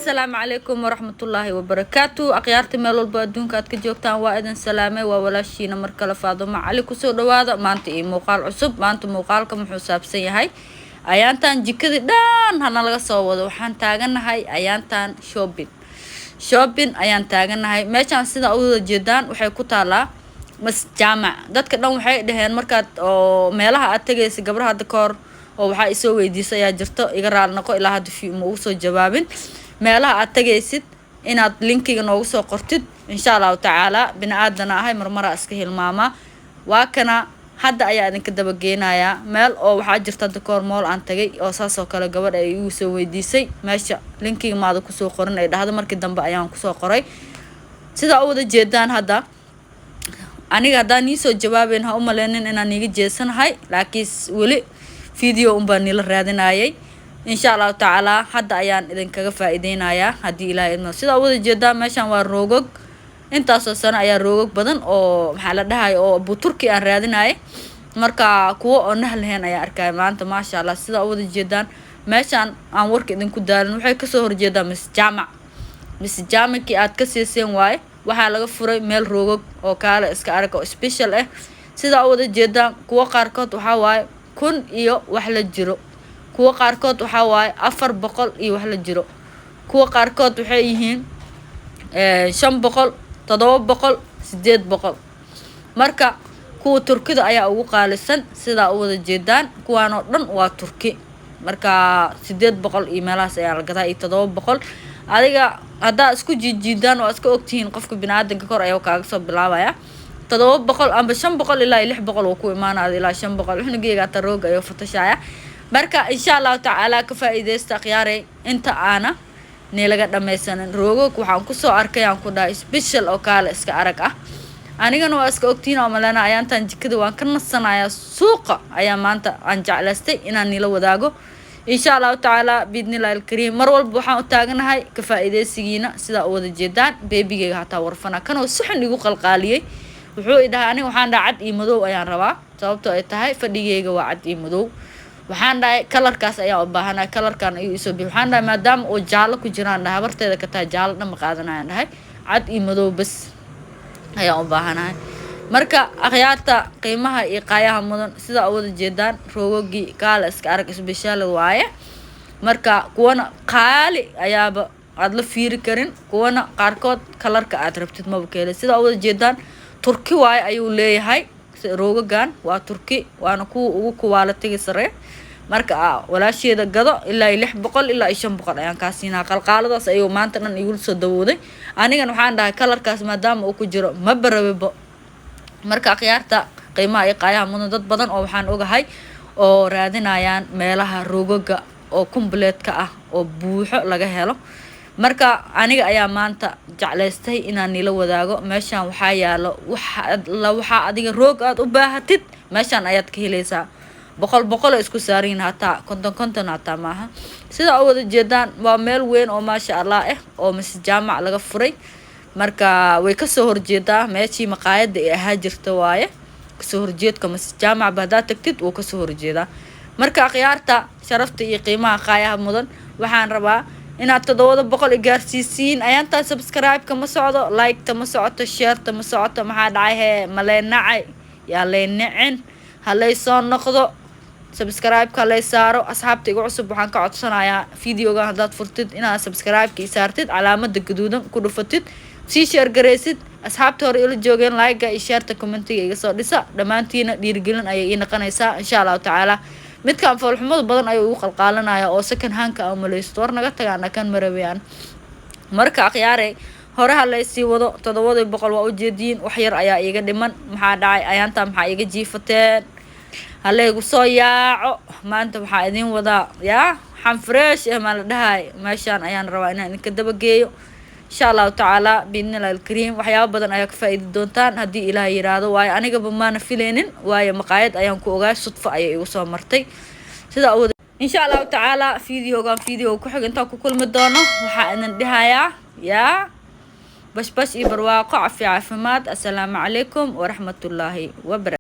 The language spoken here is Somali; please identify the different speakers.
Speaker 1: Asalaamu calaykum waraxmatullaahi wabarakaatu. Akhyaarta meel walba adduunka aad ka joogtaan, waa idin salaamay. Waa walaashiina mar kale, Faadumo Cali. Kusoo dhawaada maanta iyo muuqaal cusub. Maanta muuqaalka muxuu saabsan yahay? Ayaantan jikadii dhan hana laga soo wado. Waxaan taaganahay ayaantan shopping, shopping ayaan taaganahay. Meeshaan sidaa u wada jeedaan waxay ku taalaa Mas Jaamac. Dadka dhan waxay dhaheen markaad oo meelaha aad tegaysa gabraha hadda kahor oo waxaa isoo weydiisay ayaa jirto. Iga raali noqo, ilaa hadda ma ugu soo jawaabin. Meelaha aad tegaysid inaad linkiga noogu soo qortid, insha Allahu tacaala. Bini aadana ahay, marmaraa iska hilmaamaa. Waa kana, hadda ayaa idinka dabageenayaa. Meel oo waxaa jirta hadda kahor mall aan tagay oo saas oo kale gabadh ay igu soo weydiisay, meesha linkiga maada kusoo qorin ay dhahdo. Markii dambe ayaan kusoo qoray, sidaa u wada jeedaan. Hadda aniga haddaan niisoo jawaabeyn, ha u maleynin inaan niiga jeesanahay, laakiin weli video unbaa niila raadinayay. Insha Allahu tacaala hadda ayaan idinkaga faa-iideynayaa haddii Ilahay idmo. Sidaa u wada jeedaa, meeshan waa roogog. Intaasoo sano ayaa roogog badan oo maxaa la dhahay oo Abu Turki aan raadinayay. Marka kuwo oo nah lahayn ayaa arkaya maanta, maasha Allah. Sidaa u wada jeedaan meeshaan, aan warka idinku daalin, waxay kasoo horjeedaa Miss Jaamac. Miss Jaamacii aad ka siiseen waaye. Waxaa laga furay meel roogog oo kaale iska arag oo special ah. Sidaa u wada jeedaan, kuwo qaarkood waxaa waaye 1000 iyo wax la jiro, kuwo qaarkood waxaa waaye 400 iyo wax la jiro, kuwa qaarkood waxay yihiin 500, 700, 800. Marka kuwa Turkida ayaa ugu qaalisan, sidaa u wada jeedaan. Kuwaan oo dhan waa Turki. Marka 800 iyo meelahaas ayaa la gadaa iyo 700. Adiga haddaa isku jiijiidaan, waa iska ogtihiin, qofka biniaadanka kor ayaa kaaga soo bilaabaya 700 amba 500 ilaa 600 wuu ku imaanaya, ilaa 500. Xunugeyga hata rooga ayuu fatashaya. Marka insha Allahu tacaala ka faa-iideysta, akhyaarey, inta aana nilaga dhammaysanin. Roogog waxaan kusoo arkay, aan ku dhahay, special oo kaale iska arag ah. Anigana waa iska ogtihiin oo malena ayaantan jikada waan ka nasanayaa. Suuqa ayaa maanta aan jeclaystay inaan nila wadaago, insha Allahu tacaala, biidnillahi alkariim. Mar walba waxaan u taaganahay ka faa-iideysigiina. Sidaa u wada jeedaan, beebigeyga hataa warfana kanoo si xun igu qalqaaliyey. Wuxuu i dhahay, aniga waxaan dhahay cad iyo madow ayaan rabaa, sababtoo ay tahay fadhigeyga waa cad iyo madow. Waxaan dhahay colorkaas ayaan u baahanahay, colorkan ayuu isoo bi. Waxaan dhahay maadaama uu jaallo ku jiraan, dhahay habarteeda ka tahay, jaallo dhan ma qaadanayaan, dhahay cad iyo madow bas ayaan u baahanahay. Marka akhyaarta qiimaha iyo qaayaha mudan, sidaa u wada jeedaan, roogogii kaala iska arag special waaye. Marka kuwana qaali ayaaba aada la fiiri karin, kuwana qaarkood colorka aad rabtid maba ka helay. Sidaa u wada jeedaan, Turki waaye ayuu leeyahay. Roogagan waa Turki, waana kuwa ugu quality-ga sare. Marka walaasheeda gado, ilaa iyo 600 ilaa iyo 500 ayaan kaa siinaa. Qalqaaladaas ayuu maanta dhan igula soo dawooday. Anigan waxaan dhahay colorkaas maadaama uu ku jiro ma barabibo. Marka akhyaarta qiimaha iyo qaayaha mudan, dad badan oo waxaan ogahay oo raadinayaan meelaha roogaga oo completka ah oo buuxo laga helo. Marka aniga ayaa maanta jeclaystay inaan nila wadaago. Meeshaan waxaa yaalo waxa waxaa adiga roog aada u baahatid, meeshaan ayaad ka helaysaa. Boqol boqol ay isku saariyin, hataa konton konton hataa maaha. Sidaa u wada jeedaan, waa meel weyn oo maasha Allah ah oo Mise Jaamac laga furay. Marka way kasoo horjeedaa meeshii maqaayada ay ahaa jirta waaye. Kasoo horjeedka Mise Jaamacba haddaad tagtid, wuu kasoo horjeedaa. Marka akhyaarta sharafta iyo qiimaha qaayaha mudan, waxaan rabaa inaad 700 i gaarsiisiin. Ayaantaa subscribe-ka ma socdo, like-ta ma socoto, shareta ma socoto. Maxaa dhacay hee? Malay nacay? Yaa lay nicin, halay soo noqdo, subscribe-ka lay saaro. Asxaabta igu cusub waxaan ka codsanayaa videogan haddaad furtid inaad subscribe-ka i saartid, calaamada gaduudan ku dhufatid, sii share garaysid. Asxaabta hore ila joogeen, like-ga iyo shareta, commentiga iga soo dhisa. Dhammaantiina dhiirigelin ayay ii noqonaysaa, insha Allahu tacaala. Midkan foolxumada badan ayuu igu qalqaalanaya oo second handka a umaleysto. War naga tagaana kan marabeyaan. Marka akhyaare, hore ha laysii wado. 700 waa ujeediin, wax yar ayaa iiga dhiman. Maxaa dhacay ayaantaa? Maxaa iiga jiifateen? Halaygu soo yaaco. Maanta waxaa idiin wadaa yaa xan fresh eh maa la dhahay. Meeshaan ayaan rabaa inaan idinka dabageeyo, insha Allahu tacaala, biidnillahi alkariim. Waxyaaba badan ayaa ka faa-iidi doontaan haddii Ilaah yiraahdo. Waayo anigaba maana fileynin, waayo maqaayad ayaan ku ogaay, sudfo ayay igu soo martay. Sida awooda, insha Allahu tacaala, videogan video ku xig intaan ku kulmi doono, waxaa idin dhihayaa yaa bashbash iyo barwaaqo, cafi, caafimaad. Assalaamu calaykum waraxmatullaahi wabarakatu.